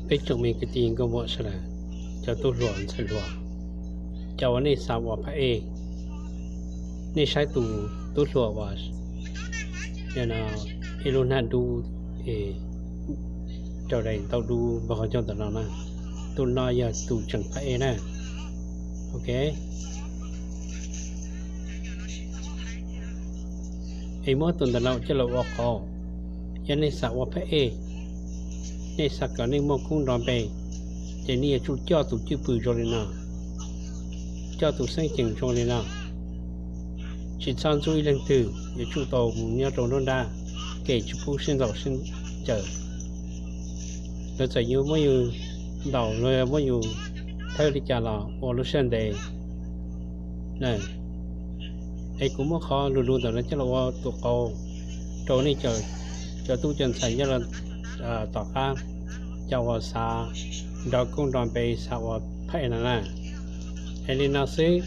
Peb tsoom me kwv tij nkauj muam sawv daws, cov tub hluas ntxhais hluas, cov uas nej xav ua phab ej, nej saib tus tub hluas uas ib lub hnab dub es raug daim ntaub dub npog qhov ncauj ntawm no na, tus no yog tus tseem phab ej na. Ok. Es muab tus ntawm no coj los ua qauv. Yog nej xav ua phab ej, nej xav kom nej muaj koob nrov npe, ces nej yuav tsum coj tus cwj pwm zoo li no, coj tus xeeb ceem zoo li no. Tsis txhob ntxub ib leej twg, yuav tsum tau mus nyob rau nruab nrab, kem tsis pub sib ntaus sib caws. Lawv txawm yuav muab yus ntaus los muab yus thawb li cas los ua lub siab ntev na. Es kuv muab qhov lus lus ntawm no coj los ua tus qauv rau nej cov tub cov ntxhais nyob rau tom qab, cov uas xav nrov koob nrov npe xav ua phab ej no na. Es li no xwb,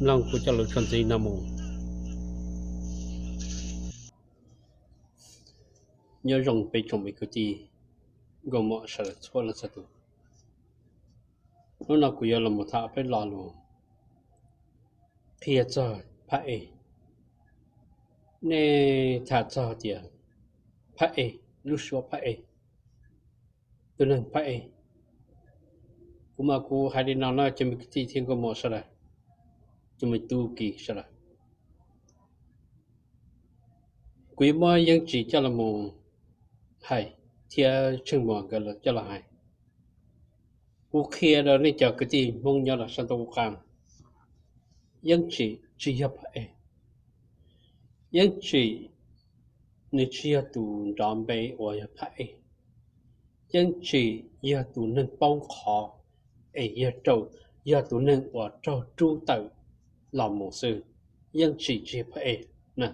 mloog kuv cov lus txuas ntxiv no mus. Nyob zoo peb tsoom me kwv tij nkauj muam sawv daws txhua leej txhua tus. Hnub no kuv yuav los mus tham peb lo lus qhia txog phab ej. Nej tham txog tias phab ej, lub suab phab ej, tus neeg phab ej. Kuv mas kuv hais li no no cov me kwv tij thiab nkauj muam sawv daws, cov me tub ki sawv daws, kuv yuav muab Yeeb Tsim coj los mus hais thiab Tsheej Muas nkawd coj los hais. Kuv qhia rau nej cov kwv tij Hmoob nyob rau sab ntuj qub qab, Yeeb Tsim tsis yog phab ej. Yeeb Tsim nws tsis yog tus nrov npe uas yog phab ej. Yeeb Tsim yog tus neeg poob qhov, es yog, yog tus neeg uas raug rub tawm los mus xwb. Yeeb Tsim tsis yog phab ej na.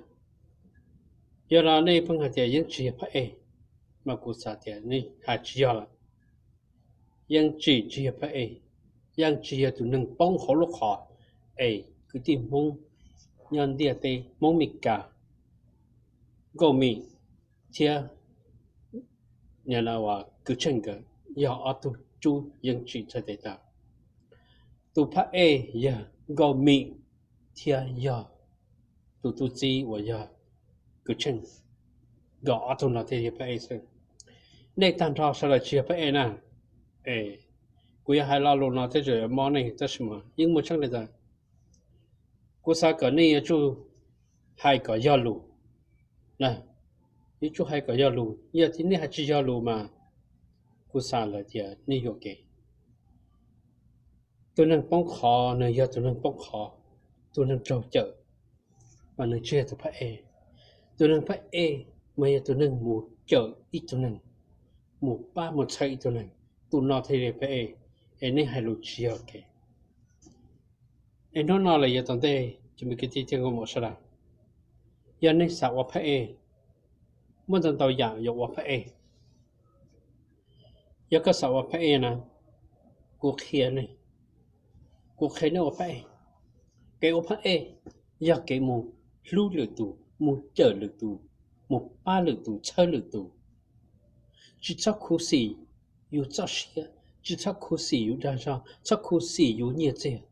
Yog no nej pheej hais tias Yeeb Tsim yog phab ej, mas kuv xav tias nej hais tsis yog lawm. Yeeb Tsim tsis yog phab ej, Yeeb Tsim yog tus neeg poob hauv lub qhov, es kwv tij Hmoob nyob ntiaj teb, Hmoob Mes Kas, Nkauj Mim thiab Kwv Tsheej nkawd yog ob tug rub Yeeb Tsim txhais tes tag. Tus phab ej yog Nkauj Mim thiab yog tus tub txib uas yog Kwv Tsheej. Nkawd ob tug no thiaj yog phab ej xwb. Nej tag nrho sawv daws tsis yog phab ej na. Es kuv yuav hais lo lus no tej zaum yuav mob nej tab sis mas yeej muaj tseeb li ntawd. Kuv xav kom nej yuav tsum hais kom yog lus na, yuav tsum hais kom yog lus. Yog tias nej hais tsis yog lus mas kuv xav lawm tias nej yuam kev. Tus neeg poob qhov nws yog tus neeg poob qhov, tus neeg raug cawm, mas nws tsis yog tus phab ej. Tus neeg phab ej mas yog tus neeg mus cawm ib tug neeg, mus pab mus txhawb ib tug neeg, tus no thiaj li phab ej. Es nej hais lus tsis yog kev. Es hnub no los yav tom ntej cov me kwv tij thiab nkauj muam sawv daws, yog nej xav ua phab ej, muaj ntau ntau yam yuav ua phab ej. Yog koj xav ua phab ej na, kuv qhia nej, kuv qhia nej ua phab ej. Kev ua phab ej yog kev mus hlub lwm tus, mus cawm lwm tus, mus pab lwm tus, txhawb lwm tus. Tsis txhob khuv xim yus txoj sia, tsis txhob khuv xim yus dag zog, txhob khuv xim yus nyiaj txiag,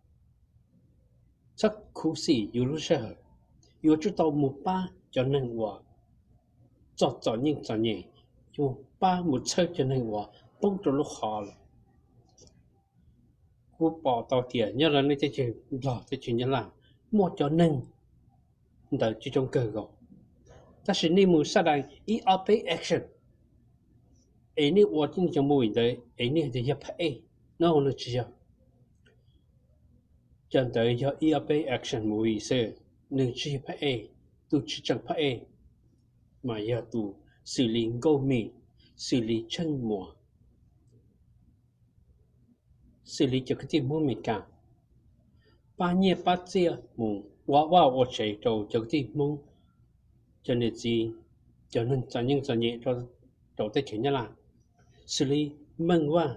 txhob khuv xim yus lub sij hawm. Yuav tsum tau mus pab cov neeg uas txom txom nyem txom nyem, yuav pab mus txhawb cov neeg uas poob rau lub qhov lawm. Kuv pom tau tias nyob rau nej teb chaws Nplog, teb chaws Nyab Laj, muaj cov neeg ntawd coob coob kawg nkaus, tab sis nej mus sab dais ib ob peb action, es nej ua tib neeg cov movie ntawd es nej hais tias yog phab ej, no nws tsis yog. Cov ntawd yog ib ob peb action movie xwb, nws tsis yog phab ej. Tus tsis tseem phab ej mas yog tus xws li Nkauj Mim, xws li Tsheej Muas, xws li cov kwv tij Hmoob Mes Kas, pab nyiaj pab txiaj mus ua vaj ua tsev rau cov kwv tij Hmoob, cov niam txiv, cov neeg txom nyem txom nyem rau teb chaws Nyab Laj, xws li Meej Vaj,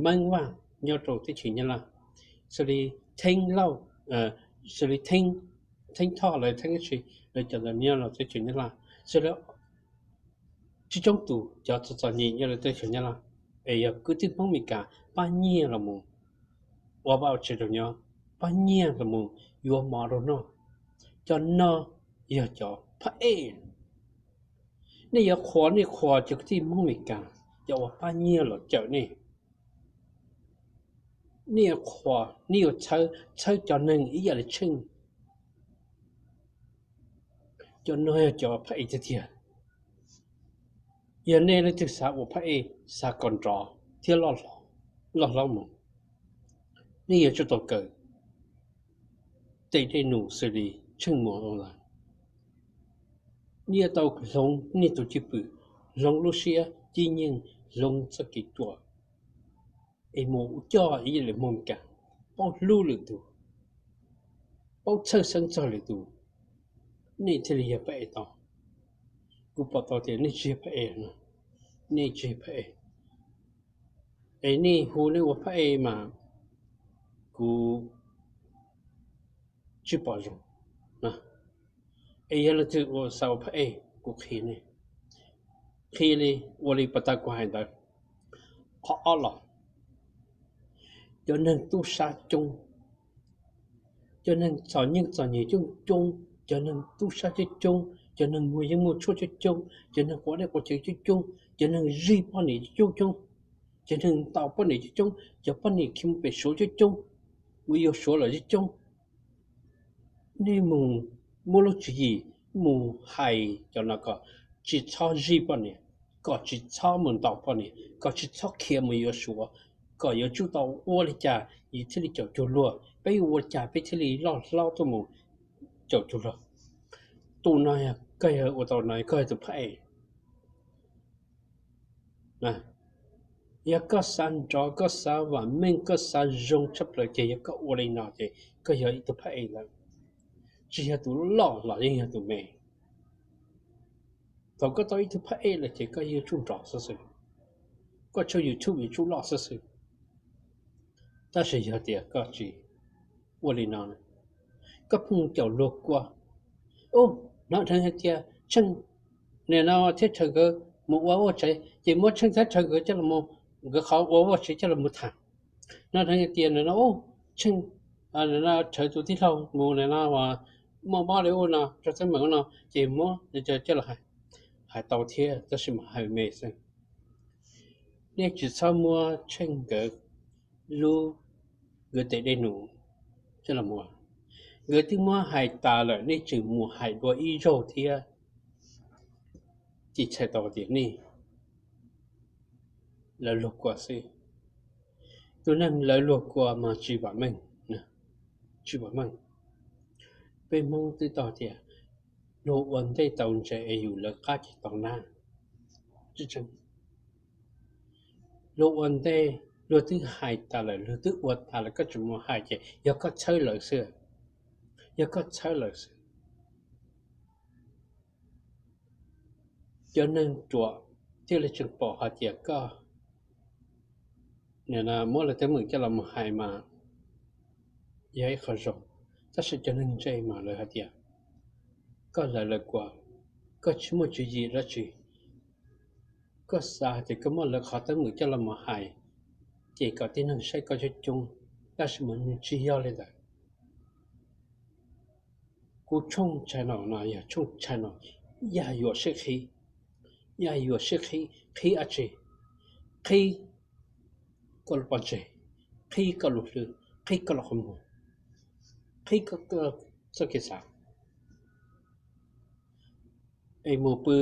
Meeb Vaj nyob rau teb chaws Nyab Laj, xws li Theeb Lauj, xws li Theeb Thoj lawv, Theeb Tshis lawv, cov ntawd nyob rau teb chaws Nyab Laj, xws li tsis coob tus cov txom txom nyem nyob rau teb chaws Nyab Laj. Es yog kwv tij Hmoob Meskas pab nyiag los mus ua vaj tsev rau nyob, pab nyiag los mus yuav mov rau noj. Cov no yog cov phab ej. Nej yuav qhuas, nej qhuas cov kwv tij Hmoob Meskas, cov uas pab nyiag los cawm nej. Nej yuav qhuas, nej yuav txhawb, txhawb cov neeg ib yam li Tsheej. Cov no yog cov phab ej tiag tiag. Yog nej leej twg xav ua phab ej, xav kom nrov thiab loj hlob mus, nej yuav tsum tau kawm tes dej num xws li Tsheej Muas ua ntawd. Nej yuav tau hloov nej tus cwj pwm, hloov lub siab cib nyeej, hloov txoj kev ruam, es mus coj ib yam li Hmoob Meskas, paub hlub lwm tus, paub txhawj xeeb txog lwm tus, nej thiaj li yog phab ej tau. Kuv pom tau tias nej tsis yog phab ej no, nej tsis yog phab ej. Es nej hu nej ua phab ej mas kuv tsis pom zoo. Es yog leej twg ua xav ua phab ej, kuv qhia nej, qhia li, ua li pas tas kuv hais ntawd. Qhov ob los, cov neeg tub sab coob, cov neeg txom nyem txom nyem coob coob, cov neeg tub sab coob coob, cov neeg muaj yeeb muaj tshuaj coob coob, cov neeg quav dej quav cawv coob coob, cov neeg zij poj niam coob coob, cov neeg ntaus poj niam coob coob, cov poj niam khiav mus pem Suav coob coob, mus yuav Suav lawm coob coob. Nej mus muab lub tswv yim mus hais cov no kom tsis txhob zij poj niam, kom tsis txhob mus ntaus poj niam, kom tsis txhob khiav mus yuav Suav, kom yuav tsum tau ua li cas yus thiaj li caum cuag luag, peb yuav ua li cas peb thiaj li loj hlob tuaj mus caum cuag luag. Tus no yog koj yog ua tau no koj yog tus phab ej. Yog koj xav nrov, koj xav vam meej, koj xav zoo tshaj plaws ces yog koj ua li no ces koj yog ib tug phab ej lawm. Tsis yog tus loj los yeej yog tus me. Thaum koj tau ib tug phab ej lawm ces koj yuav tsum nrov xwb xwb, koj tshooj YouTube yuav tsum loj xwb xwb. Tab sis yog tias koj tsis ua li no, koj pheej caum luag kua. Ub, hnov dheev hais tias Tsheej, nim no Thaj Rhawv nkawd mus ua vaj tsev ces muab Tsheej Thaj Rhawv nkawd coj los mus, nkawd qhov ua vaj tsev coj los mus tham. Hnov dheev hais tias nim no ub, Tsheej, nim no Rhawv tus tij laug mus nim no muaj mob li ub no rau teeb meem ub no ces muab coj los hais. Hais tau thiab tab sis mas hais me xwb. Nej tsis txhob muab Tsheej nkawd lub, nkawd tes dej num coj los mus. Nkawd twb muab hais tas lawm nej tseem mus hais dua ib zaug thiab, ces txhais tau tias nej lawv luag kua xwb. Tus neeg lawv luag kua mas tsis vam meej, tsis vam meej. Peb Hmoob twb tau tias luag ua ntej tau ntse es yus lawv qab ces tau nab. Tsis tseeb. Luag ua ntej, luag twb hais tas lawm, luag twb ua tas lawm, koj tseem mus hais ces yog koj txhawb lawv xwb, yog koj txhawb lawv xwb. Cov neeg ruam thiaj li tseem pom hais tias koj nim no muab lawv teeb meem coj los mus hais mas yog ib qho zoo, tab sis cov neeg ntse mas lawv hais tias koj lawv lawv kua, koj tsis muaj tswv yim dab tsi, koj xav hais tias koj muab lawv qhov teeb meem coj los mus hais ces kom tib neeg saib koj coob coob, tab sis mas nws tsis yog li ntawd. Kuv tshooj channel no yog tshooj channel Yaj Yuam Sib Qhib. Yaj Yuam Sib Qhib, qhib dab tsi? Qhib koj lub pob ntseg, qhib koj lub hlwb, qhib koj lub qhov muag, qhib koj txoj kev xav, es mus pw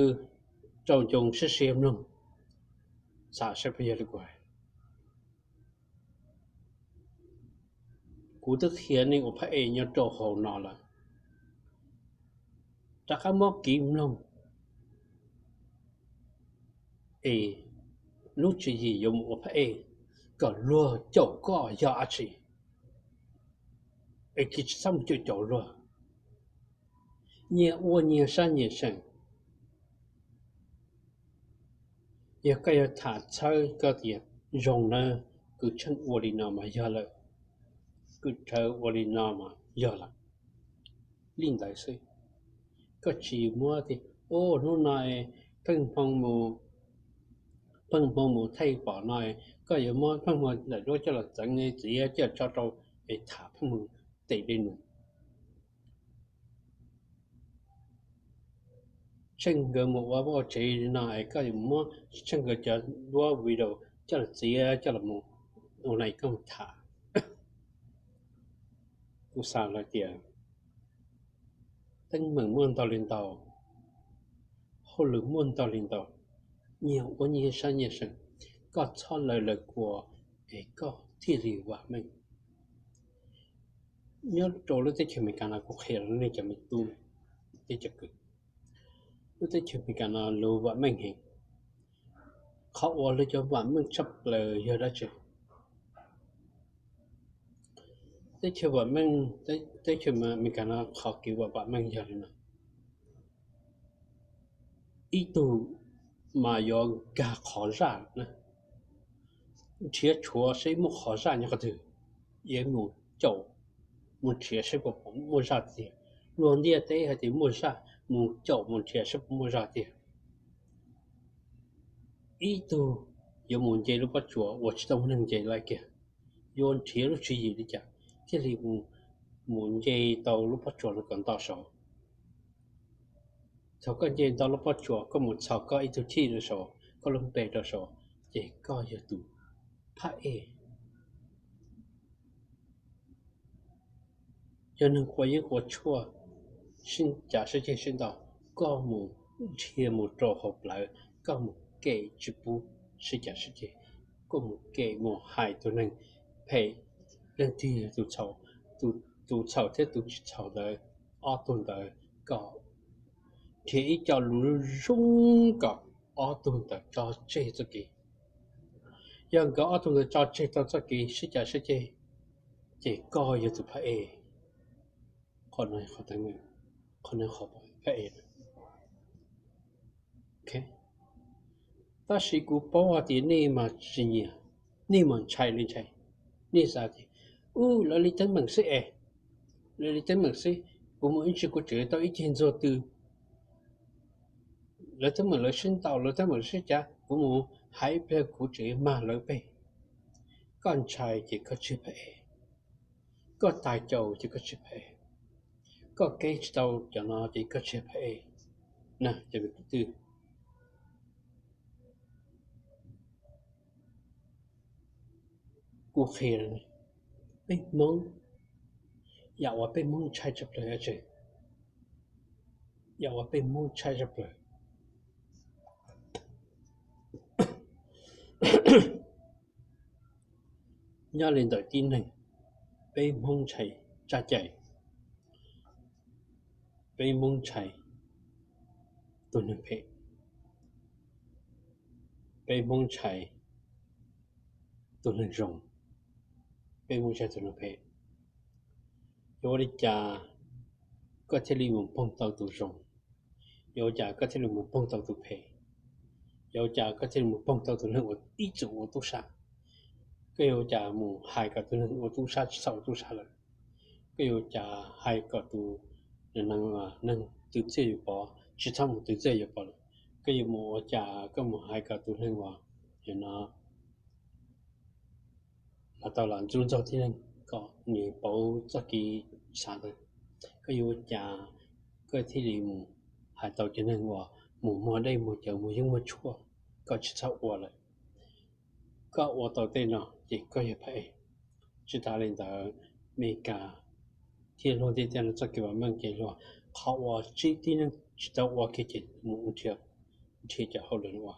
rau ncoo siab siab mloog, xav saib puas yog li kuv hais. Kuv twb qhia nej ua phab ej nyob rau hauv no lawm, rov qab muab kiv mloog es lub tswv yim yuav mus ua phab ej kom luag caum koj yog dab tsi, es koj tsis txhob mus caum caum luag. Nyias ua nyias sab nyias seem. Yog koj yuav tham txhawb koj tias zoo na, kwv Tsheej ua li no mas yog lawm, kwv Rhawv ua li no mas yog lawm, li ntawd xwb. Koj tsis muab tias, ub, hnub no pheej hmoo mus Pheej Hmoo mus thaij pom no, koj yuav muab Pheej Hmoo daim duab coj los txeev txiav coj tso rau es tham Pheej Hmoo tes dej num. Tsheej nkawd mus ua vaj ua tsev no es koj yuav muab Tsheej nkawd cov duab video coj los txiav coj los mus ua no koj mus tham. Kuv xav hais tias teeb meem muaj ntau li ntau, hauj lwm muaj ntau li ntau, nyias ua nyias sab nyias seem, koj txhob lawv lawv kua es koj thiaj li vam meej. Nyob rau lub teb chaws Amelikas no kuv qhia rau nej cov me tub thiab cov kwv, lub teb chaws Amelikas no luag vam meej heev. Qhov uas luag cov vam meej tshaj plaws yog dab tsi? Teb chaws vam meej, teb chaws Amelikas no qhov kev vam vam meej yog li no: ib tug mas yuav nkag qhov zaj na, nrhiav tshuav seb muaj qhov zaj nyob qhov twg, yuav mus caum, mus nrhiav seb puas muaj zaj tiag. Luag ntiaj teb hais tias muaj zaj, mus caum mus nrhiav seb puas muaj zaj tiag. Ib tug yuav mus nce lub pob tsuas uas tsis tau muaj neeg nce lawm kiag, yuav nrhiav lub tswv yim li cas thiaj li mus nce tau lub pob tsuas no kom nto saud. Thaum koj nce nto lub pob tsuas, koj mus txhos koj ib tug thij rau saud, koj lub npe rau saud, ces koj yog tus phab ej. Yog neeg quav yeeb quav tshuaj, sib cav sib ceg sib ntaus, koj mus dhia mus rau hauv plawv, koj mus kem tsis pub sib cav sib ceg, koj mus kem mus hais tus neeg phem, leej twg yog tus txhaum, tus txhaum thiab tus tsis txhaum ntawd, ob tug ntawd kom nrhiav ib co lus zoo kom ob tug ntawd tso tseg txoj kev. Yog nkawd ob tug ntawd tso tseg tau txoj kev sib cav sib ceg, ces koj yog tus phab ej. Qhov no, qhov no qhov phab ej. Tab sis kuv paub hais tias nej mas tsis nyiam, nej mas ntshai li ntshai. Nej xav tias, u, lawv li teeb meem xwb es, lawv li teeb meem xwb, kuv mus ib ntsis kuv tseem tau ib ceg ntxuag tw. Lawv teeb meem lawv sib ntaus, lawv teeb meem lawv sib cav, kuv mus hais ib pliag kuv tseem mag lawv peg. Koj ntshai ces koj tsis phab ej. Koj tas caus ces koj tsis phab ej. Koj keb tsis tau cov no ces koj tsis phab ej. Na, cov me kwv tij, kuv qhia, peb Hmoob, yam uas peb Hmoob ntshai tshaj plaws, yam uas peb Hmoob ntshai tshaj plaws nyob li ntawm tib neeg, peb Hmoob ntshai tsaj cai, peb Hmoob ntshai tus neeg phem, peb Hmoob ntshai tus neeg zoo, peb Hmoob ntshai tus neeg phem. Yuav ua li cas koj thiaj li mus poog tau tus zoo? Yuav ua cas koj thiaj li mus poog tau tus phem? Yuav ua cas koj thiaj li mus poog tau tus neeg uas ib txwm ua tub sab? Koj yuav ua cas mus hais kom tus neeg ua tub sab tsis txhob ua tub sab lawm? Koj yuav ua cas hais kom tus neeg twv txiaj yuav pov tsis txhob mus twv txiaj yuav pov lawm? Koj yuav mus ua cas koj mus hais kom tus neeg uas no los tau los ntxub ntxaug tib neeg kom nws pauv txoj kev xav ntawd? Koj yuav ua cas koj thiaj li mus hais tau cov neeg uas mus muag dej muag cawv muag yeeb muag tshuaj kom tsis txhob ua lawm? Koj ua tau tej no ces koj yog phab ej. Tsis tas li ntawd, Amelikas thiab luag ntiaj teb no txoj kev vam meej ces luag, qhov uas tib neeg tsis tau ua kiag ces mus nrhiav cov hauj lwm no ua.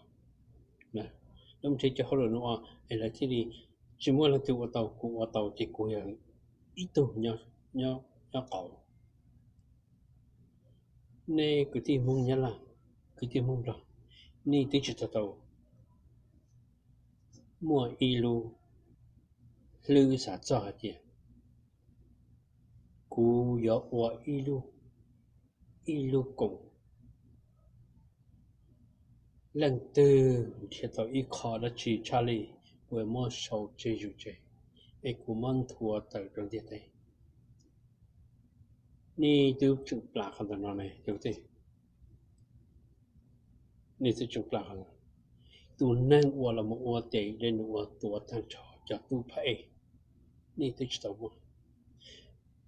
Lawv mus nrhiav cov hauj lwm no ua es lawv thiaj li tsis muaj leej twg ua tau, kuv ua tau ces kuv yog ib tug nyob qauv. Nej kwv tij Hmoob Nyab Laj, kwv tij Hmoob Nplog, nej twb tsis tau tau muaj ib lub hlwb xav txog hais tias kuv yuav ua ib lub, ib lub koom, leej twg nrhiav tau ib qho dab tsi tshaj li, kuv yuav muab sau tseg zus tseg es kuv muab nthuav tawm rau ntiaj teb. Nej twb tseem plam qhov ntawm no ne, nej twb tseem plam qhov ntawm no. Tus neeg uas los mus ua tes dej num ua tuav tag nrho cov tub phab ej, nej twb tsis tau muaj.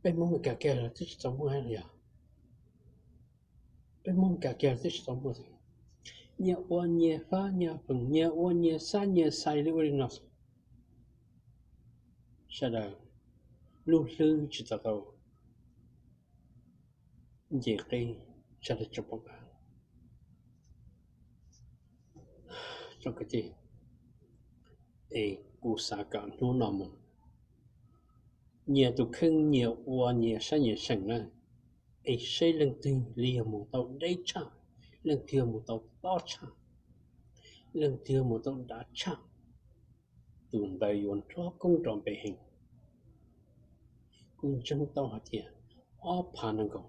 Peb Hmoob Mes Kas kiag los twb tsis tau muaj los yog? Peb Hmoob Mes Kas kiag los twb tsis tau muaj. Nyias ua nyias fab nyias feem, nyias ua nyias xab nyias xais li ua li no. Sawv daws lub hlwb tsis tau tau nce qib, sawv daws tsis pom qab. Tsoom kwv tij, es kuv xav kom hnub no mus nyias tus kheej nyias ua nyias saib nyias seem na, es seb leej twg li yog mus tau deb tshaj, leej twg yog mus tau tob tshaj, leej twg yog mus tau dav tshaj, tus ntawd yuav nrog koob rau npe heev. Kuv ntseeg tau hais tias ob phav nees nkaum,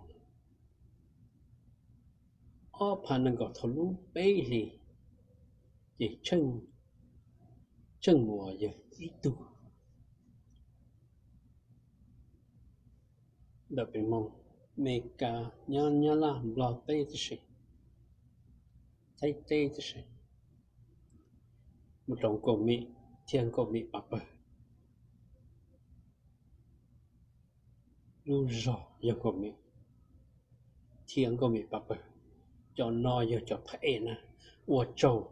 ob phav nees nkaum thaum lub peb hlis, ces Tsheej, Tsheej Muas yog ib tug ntawm pem Hmoob, Mes Kas, Nyab Laj, Nplog teb tib si, Thaib teb tib si, mus rau Nkauj Mim thiab Nkauj Mim pab pawg. Lub zog yog Nkauj Mim thiab Nkauj Mim pab pawg. Cov no yog cov phab ej na, ua tsaug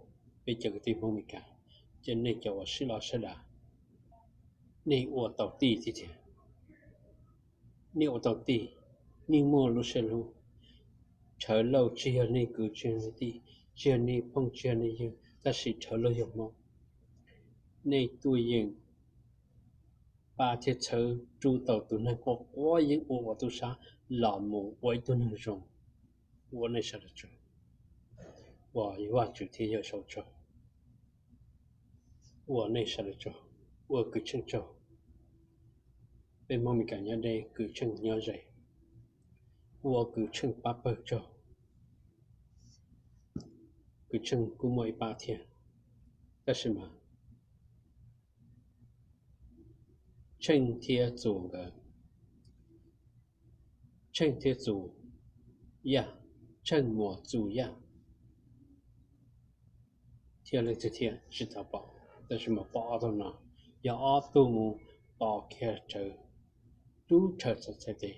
peb cov kwv tij Hmoob Mes Kas, ces nej cov uas sib los sawv daws, nej ua tau tij tiag tiag. Nej ua tau tij, nej muaj lub siab hlub. Rhawv Lauj tsis yog nej kwv tsis yog nej tij, tsis yog nej phooj tsis yog nej ywg, tab sis Rhawv Lauj yog Hmoob. Nej tuaj yeem pab thiab txhawb rub tau tus neeg quaj quaj yeej ua ua tub sab los mus ua ib tug neeg zoo. Ua nej sawv daws tsaug, ua Vajtswv thiab Yawm Saub tsaug, ua nej sawv daws tsaug, ua kwv Tsheej tsaug. Peb Hmoob Mes Kas nyob deb, kwv Tsheej nyob ze, ua kwv Tsheej pab pawg tsaug. Kwv Tsheej kuj muaj ib pab thiab, tab sis mas Tsheej thiab Txus nkawd, Tsheej thiab Txus Yaj, Tsheej Muas Txus Yaj, thiab leej twg thiab tsis tau pom, tab sis mas pom ob tug no yog ob tug mus tos kiag Rhawv, rub Rhawv txhais tes,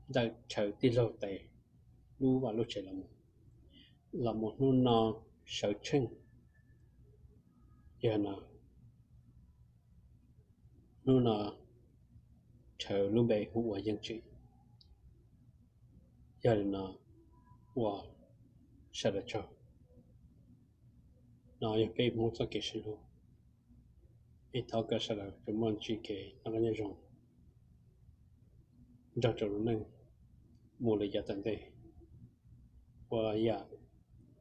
ntawm Rhawv tij laug tes lub vaj lub tsev los mus, los mus hnub no sawv Tsheej. Yog no, hnub no Rhawv lub npe hu ua Yeej Tsim. Yog li no, ua sawv daws tsaug. No yog peb Hmoob txoj kev sib hlub, es thov kom sawv daws tsuas muaj ntsib kev noj qab nyob zoo nrog rau lub neej mus li yav tom ntej, ua yam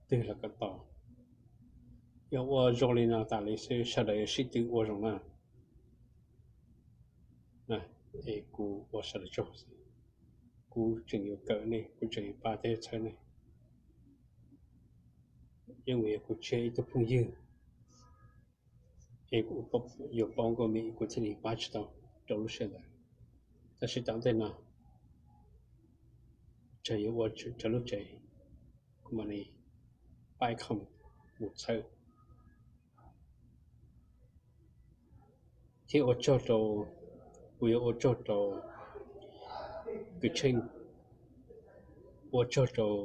twg los kom tau. Yog ua zoo li no tas li xwb sawv daws yuav sib tw ua zoo na. Es kuv ua sawv daws tsaug xwb. Kuv tseem yuav kawm nej, kuv tseem yuav pab thiab txhawb nej. Yeej vim yog kuv tseg ib tug phooj ywg, es kuv yuav paub Nkauj Mim kuv thiaj li pab tsis tau rau lub sij hawm ntawd. Tab sis tom ntej no txawm yuav ua Rhawv lub tsev, kuv mam li pab ib qho mus txhawb. Thiab ua tsaug rau, kuv yuav ua tsaug rau kwv Tsheej, ua tsaug rau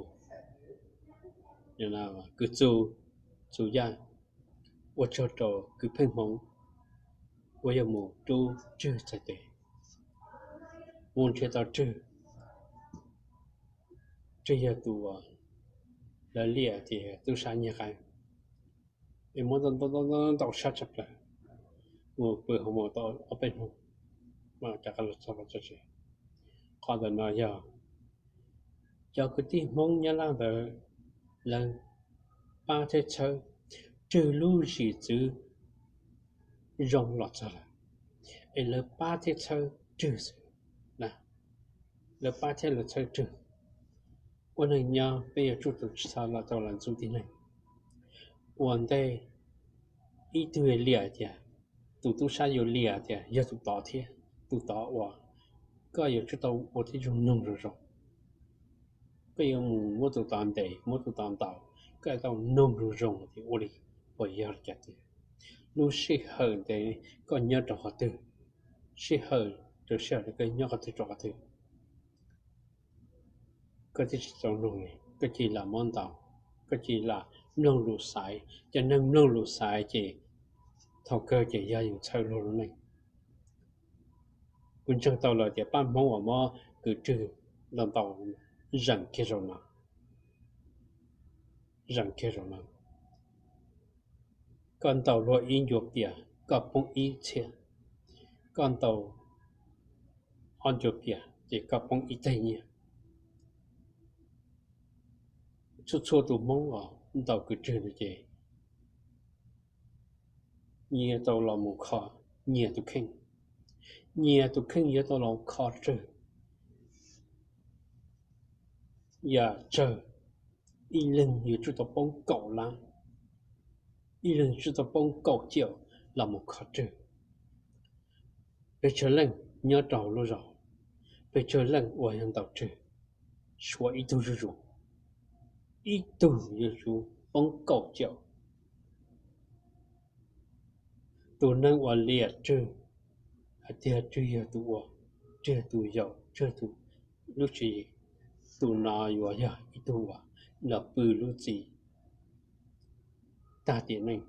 kwv Txus, Txus Yaj, ua tsaug rau kwv Pheej Hmoov uas yog mus rub Rwg txhais tes, mus nrhiav tau Rwg. Rwg yog tus uas lawv liam tias tub sab nyiag qaib, es muab ntau ntau sab tshaj plaws, mus pw hauv mos tau ob peb hnub, mam rov qab los txog tsev. Qhov ntawm no yog cov kwv tij Hmoob Nyab Laj ntawd lawv pab thiab txhawb Rwg lub zim txwv zoo los txog lawm, es lawv pab thiab txhawb Rwg xwb, lawv pab thiab lawv txhawb Rwg. Ua neeg nyob peb yuav tsum tau tsis txhob los tau los ntxub tib neeg. Ua ntej ib tug liam tias, tus tub sab yuav liam tias yog tus tod thiab, tus tod ua, koj yuav tsum tau ua tib zoo noog zoo zoo. Koj yuav mus muab tus tod ntes, muab tus tod ntaus, koj yuav tau noog zoo zoo tias ua li puas yog li cas tiag? Lub sij hawm ntev koj nyob rau qhov twg? Sij hawm rau sij hawm koj nyob qhov twg rau qhov twg? Koj twb tsis tau mloog li, koj cia li lam muab ntaus, koj cia li lam mloog lus xaiv. Cov neeg mloog lus xaiv ces thaum kawg ces yog yus txhawb luag lub neej. Kuv ntseeg tau lawm tias pab Hmoob uas muab Kws Rwg ntau ntau zeem kiag zaum no, zeem kiag zaum no. Koj ntaus luag ib ncua pias koj poob ib txhiab, koj ntaus ob ncua pias ces koj poob ib teg nyiaj. Txhua txhua tus Hmoob os, ntaus Kws Rwg no ces nyias tau los mus kho nyias tus kheej, nyias tus kheej yuav tau los kho Rwg. Yam tsawg, ib leeg yuav tsum tau poob kaum lab, ib leeg tsum tau poob kaum ciam los mus kho Rwg. Pes tsawg leej nyob rau lub zos, pes tsawg leej uas yog ntaus Rwg, suav ib tug zuj zus, ib tug yuav tsum poob kaum ciam. Tus neeg uas liam Rwg hais tias Rwg yog tus ua, Rwg yog tus yaum, Rwg yog tus lub tswv yim, tus no yuav yog ib tug uas los pw lub txim tag tiam neej.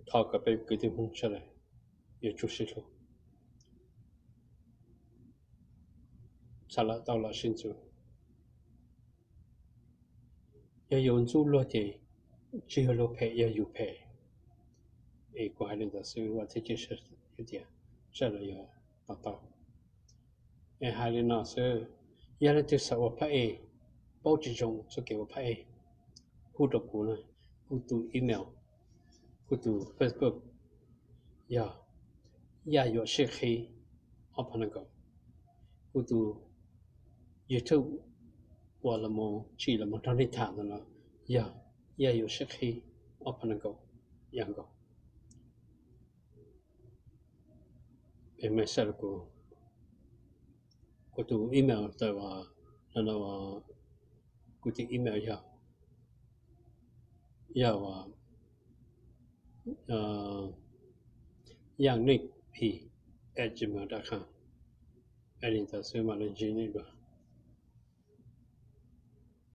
Thov kom peb kwv tij Hmoob sawv daws yuav tsum sib hlub, txhaj lawm tau los sib ntxub. Yog yus ntxub luag ces tsis yog luag phem, yog yus phem. Es kuv hais li ntawd xwb, vam thiab cia siab tias sawv daws yuav to taub. Es hais li no xwb, yog leej twg xav ua phab ej, paub tsis zoo txoj kev ua phab ej, hu rau kuv na. Kuv tus email, kuv tus Facebook yog Yaj Yuam Sib Qhib ob phav nees nkaum. Kuv tus YouTube uas los tsim los nrog nej tham ntawm no yog Yaj Yuam Sib Qhib ob phav nees nkaum, yam nkaus. Peb maj xaj rau kuv, kuv tus email tawm, kuv tus email yog, yog yaj nej phi at gmail dot com. Es li ntawd xwb mam li ntsib nej dua.